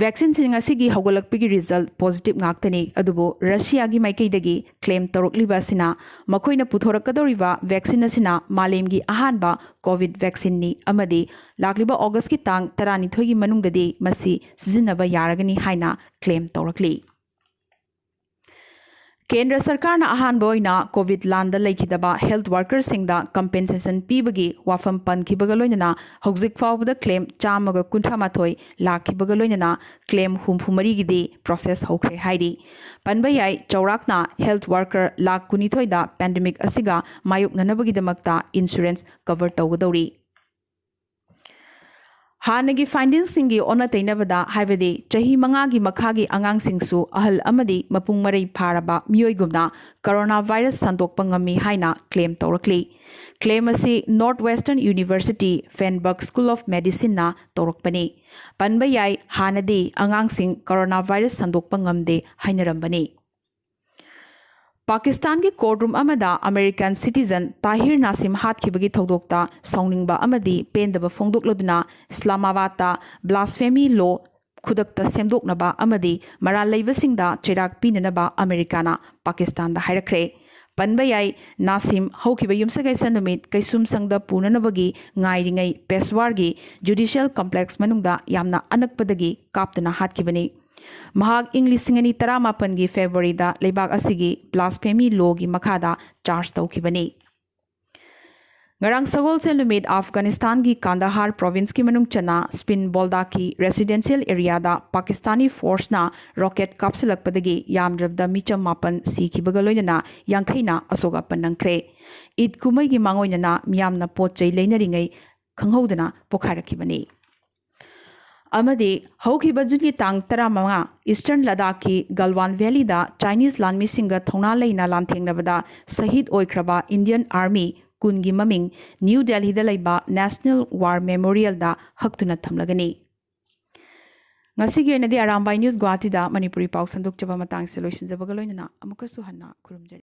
ꯚꯦꯛꯁꯤꯟꯁꯤꯡ ꯑꯁꯤꯒꯤ ꯍꯧꯒꯠꯂꯛꯄꯒꯤ ꯔꯤꯖꯜꯠ ꯄꯣꯖꯤꯇꯤꯚ ꯉꯥꯛꯇꯅꯤ, ꯑꯗꯨꯕꯨ ꯔꯁꯤꯌꯥꯒꯤ ꯃꯥꯏꯀꯩꯗꯒꯤ ꯀ꯭ꯂꯦꯝ ꯇꯧꯔꯛꯂꯤꯕ ꯑꯁꯤꯅ ꯃꯈꯣꯏꯅ ꯄꯨꯊꯣꯔꯛꯀꯗꯧꯔꯤꯕ ꯚꯦꯛꯁꯤꯟ ꯑꯁꯤꯅ ꯃꯥꯂꯦꯝꯒꯤ ꯑꯍꯥꯟꯕ ꯀꯣꯚꯤꯗ ꯚꯦꯛꯁꯤꯟꯅꯤ ꯑꯃꯗꯤ ꯂꯥꯛꯂꯤꯕ ꯑꯣꯒꯁꯀꯤ ꯇꯥꯡ ꯇꯔꯥꯅꯤꯊꯣꯏꯒꯤ ꯃꯅꯨꯡꯗꯗꯤ ꯃꯁꯤ ꯁꯤꯖꯤꯟꯅꯕ ꯌꯥꯔꯒꯅꯤ ꯍꯥꯏꯅ ꯀ꯭ꯂꯦꯝ ꯇꯧꯔꯛꯂꯤ꯫ ꯀꯦꯟꯗ꯭ꯔ ꯁꯔꯀꯥꯔꯅ ꯑꯍꯥꯟꯕ ꯑꯣꯏꯅ ꯀꯣꯚꯤꯗ ꯂꯥꯟꯗ ꯂꯩꯈꯤꯗꯕ ꯍꯦꯜꯊ ꯋꯥꯔꯀꯔꯁꯤꯡꯗ ꯀꯝꯄꯦꯟꯁꯦꯁꯟ ꯄꯤꯕꯒꯤ ꯋꯥꯐꯝ ꯄꯟꯈꯤꯕꯒ ꯂꯣꯏꯅꯅ ꯍꯧꯖꯤꯛ ꯐꯥꯎꯕꯗ ꯀ꯭ꯂꯦꯝ ꯆꯥꯝꯃꯒ ꯀꯨꯟꯊ꯭ꯔꯥ ꯃꯥꯊꯣꯏ ꯂꯥꯛꯈꯤꯕꯒ ꯂꯣꯏꯅꯅ ꯀ꯭ꯂꯦꯝ ꯍꯨꯝꯐꯨ ꯃꯔꯤꯒꯤꯗꯤ ꯄ꯭ꯔꯣꯁꯦꯁ ꯍꯧꯈ꯭ꯔꯦ ꯍꯥꯏꯔꯤ꯫ ꯄꯟꯕ ꯌꯥꯏ, ꯆꯥꯎꯔꯥꯛꯅ ꯍꯦꯜꯊ ꯋꯥꯔꯀꯔ ꯂꯥꯈ ꯀꯨꯟꯅꯤꯊꯣꯏꯗ ꯄꯦꯟꯗꯦꯃꯤꯛ ꯑꯁꯤꯒ ꯃꯥꯌꯣꯛꯅꯅꯕꯒꯤꯗꯃꯛꯇ ꯏꯟꯁꯨꯔꯦꯟꯁ ꯀꯚꯔ ꯇꯧꯒꯗꯧꯔꯤ꯫ ꯍꯥꯟꯅꯒꯤ ꯐꯥꯏꯟꯗꯤꯡꯁꯤꯡꯒꯤ ꯑꯣꯟꯅ ꯇꯩꯅꯕꯗ, ꯍꯥꯏꯕꯗꯤ ꯆꯍꯤ ꯃꯉꯥꯒꯤ ꯃꯈꯥꯒꯤ ꯑꯉꯥꯡꯁꯤꯡꯁꯨ ꯑꯍꯜ ꯑꯃꯗꯤ ꯃꯄꯨꯡ ꯃꯔꯩ ꯐꯥꯔꯕ ꯃꯤꯑꯣꯏꯒꯨꯝꯅ ꯀꯣꯔꯣꯅꯥ ꯚꯥꯏꯔꯁ ꯁꯟꯗꯣꯛꯄ ꯉꯝꯃꯤ ꯍꯥꯏꯅ ꯀ꯭ꯂꯦꯝ ꯇꯧꯔꯛꯂꯤ꯫ ꯀ꯭ꯂꯦꯝ ꯑꯁꯤ Northwestern University Feinberg School of ꯃꯦꯗꯤꯁꯤꯟꯅ ꯇꯧꯔꯛꯄꯅꯤ꯫ ꯄꯟꯕ ꯌꯥꯏ, ꯍꯥꯟꯅꯗꯤ ꯑꯉꯥꯡꯁꯤꯡ ꯀꯣꯔꯣꯅꯥ ꯚꯥꯏꯔꯁ ꯁꯟꯗꯣꯛꯄ ꯉꯝꯗꯦ ꯍꯥꯏꯅꯔꯝꯕꯅꯤ꯫ ꯄꯥꯀꯤꯁꯇꯥꯟꯒꯤ ꯀꯣꯔꯠ ꯔꯨꯝ ꯑꯃꯗ ꯑꯃꯦꯔꯤꯀꯥꯟ ꯁꯤꯇꯤꯖꯟ ꯇꯥꯍꯤꯔ ꯅꯥꯁꯤꯝ ꯍꯥꯠꯈꯤꯕꯒꯤ ꯊꯧꯗꯣꯛꯇ ꯁꯥꯎꯅꯤꯡꯕ ꯑꯃꯗꯤ ꯄꯦꯟꯗꯕ ꯐꯣꯡꯗꯣꯛꯂꯗꯨꯅ ꯏꯁꯂꯥꯃꯥꯕꯥꯗꯇ ꯕ꯭ꯂꯥꯁꯐꯦꯃꯤ ꯂꯣ ꯈꯨꯗꯛꯇ ꯁꯦꯝꯗꯣꯛꯅꯕ ꯑꯃꯗꯤ ꯃꯔꯥꯜ ꯂꯩꯕꯁꯤꯡꯗ ꯆꯩꯔꯥꯛ ꯄꯤꯅꯅꯕ ꯑꯃꯦꯔꯤꯀꯥꯅ ꯄꯥꯀꯤꯁꯇꯥꯟꯗ ꯍꯥꯏꯔꯛꯈ꯭ꯔꯦ꯫ ꯄꯟꯕ ꯌꯥꯏ, ꯅꯥꯁꯤꯝ ꯍꯧꯈꯤꯕ ꯌꯨꯝꯁꯀꯩꯁ ꯅꯨꯃꯤꯠ ꯀꯩꯁꯨꯝꯁꯪꯗ ꯄꯨꯅꯅꯕꯒꯤ ꯉꯥꯏꯔꯤꯉꯩ ꯄꯦꯁꯋꯥꯔꯒꯤ ꯖꯨꯗꯤꯁꯤꯌꯦꯜ ꯀꯝꯄ꯭ꯂꯦꯛꯁ ꯃꯅꯨꯡꯗ ꯌꯥꯝꯅ ꯑꯅꯛꯄꯗꯒꯤ ꯀꯥꯞꯇꯨꯅ ꯍꯥꯠꯈꯤꯕꯅꯤ꯫ ꯃꯍꯥꯛ ꯏꯪ ꯂꯤꯁꯤꯡ ꯑꯅꯤ ꯇꯔꯥꯃꯥꯄꯟꯒꯤ ꯐꯦꯕ꯭ꯔꯨꯋꯥꯔꯤꯗ ꯂꯩꯕꯥꯛ ꯑꯁꯤꯒꯤ ꯕ꯭ꯂꯥꯁꯐꯦꯃꯤ ꯂꯣꯒꯤ ꯃꯈꯥꯗ ꯆꯥꯔꯖ ꯇꯧꯈꯤꯕꯅꯤ꯫ ꯉꯔꯥꯡ ꯁꯒꯣꯜꯁꯦꯜ ꯅꯨꯃꯤꯠ ꯑꯐꯒꯥꯅꯤꯁꯇꯥꯟꯒꯤ ꯀꯥꯟꯗꯥꯍꯥꯔ ꯄ꯭ꯔꯣꯚꯤꯟꯁꯀꯤ ꯃꯅꯨꯡ ꯆꯟꯅ ꯁ꯭ꯄꯤꯟ ꯕꯣꯜꯗꯥꯀꯤ ꯔꯦꯁꯤꯗꯦꯟꯁꯤꯌꯦꯜ ꯑꯦꯔꯤꯌꯥꯗ ꯄꯥꯀꯤꯁꯇꯥꯅꯤ ꯐꯣꯔꯁꯅ ꯔꯣꯀꯦꯠ ꯀꯥꯞꯁꯤꯜꯂꯛꯄꯗꯒꯤ ꯌꯥꯝꯗ꯭ꯔꯕꯗ ꯃꯤꯆꯝ ꯃꯥꯄꯟ ꯁꯤꯈꯤꯕꯒ ꯂꯣꯏꯅꯅ ꯌꯥꯡꯈꯩꯅ ꯑꯁꯣꯛ ꯑꯄꯟ ꯅꯪꯈ꯭ꯔꯦ꯫ ꯏꯗ ꯀꯨꯝꯍꯩꯒꯤ ꯃꯥꯡꯑꯣꯏꯅꯅ ꯃꯤꯌꯥꯝꯅ ꯄꯣꯠ ꯆꯩ ꯂꯩꯅꯔꯤꯉꯩ ꯈꯪꯍꯧꯗꯅ ꯄꯣꯈꯥꯏꯔꯛꯈꯤꯕꯅꯤ꯫ ꯑꯃꯗꯤ ꯍꯧꯈꯤꯕ ꯖꯨꯟꯒꯤ ꯇꯥꯡ ꯇꯔꯥꯃꯉꯥ ꯏꯁꯇꯔꯟ ꯂꯗꯥꯈꯀꯤ ꯒꯜꯋꯥꯟ ꯚꯦꯂꯤꯗ ꯆꯥꯏꯅꯤꯁ ꯂꯥꯟꯃꯤꯁꯤꯡꯒ ꯊꯧꯅꯥ ꯂꯩꯅ ꯂꯥꯟꯊꯦꯡꯅꯕꯗ ꯁꯍꯤꯗ ꯑꯣꯏꯈ꯭ꯔꯕ ꯏꯟꯗꯤꯌꯟ ꯑꯥꯔꯃꯤ ꯀꯨꯟꯒꯤ ꯃꯃꯤꯡ ꯅ꯭ꯌꯨ ꯗꯦꯜꯍꯤꯗ ꯂꯩꯕ ꯅꯦꯁꯅꯦꯜ ꯋꯥꯔ ꯃꯦꯃꯣꯔꯤꯌꯦꯜꯗ ꯍꯛꯇꯨꯅ ꯊꯝꯂꯒꯅꯤ꯫ ꯉꯁꯤꯒꯤ ꯑꯣꯏꯅꯗꯤ ꯑꯔꯥꯝꯕꯥꯏ ꯅ꯭ꯌꯨꯁ ꯒꯨꯋꯥꯍꯥꯇꯤꯗ ꯃꯅꯤꯄꯨꯔꯤ ꯄꯥꯎ ꯁꯟꯗꯣꯛꯆꯕ ꯃꯇꯥꯡꯁꯦ ꯂꯣꯏꯁꯤꯟꯖꯕꯒ ꯂꯣꯏꯅꯅ ꯑꯃꯨꯛꯀꯁꯨ ꯍꯟꯅ ꯈꯨꯔꯨꯝꯖꯔꯤ꯫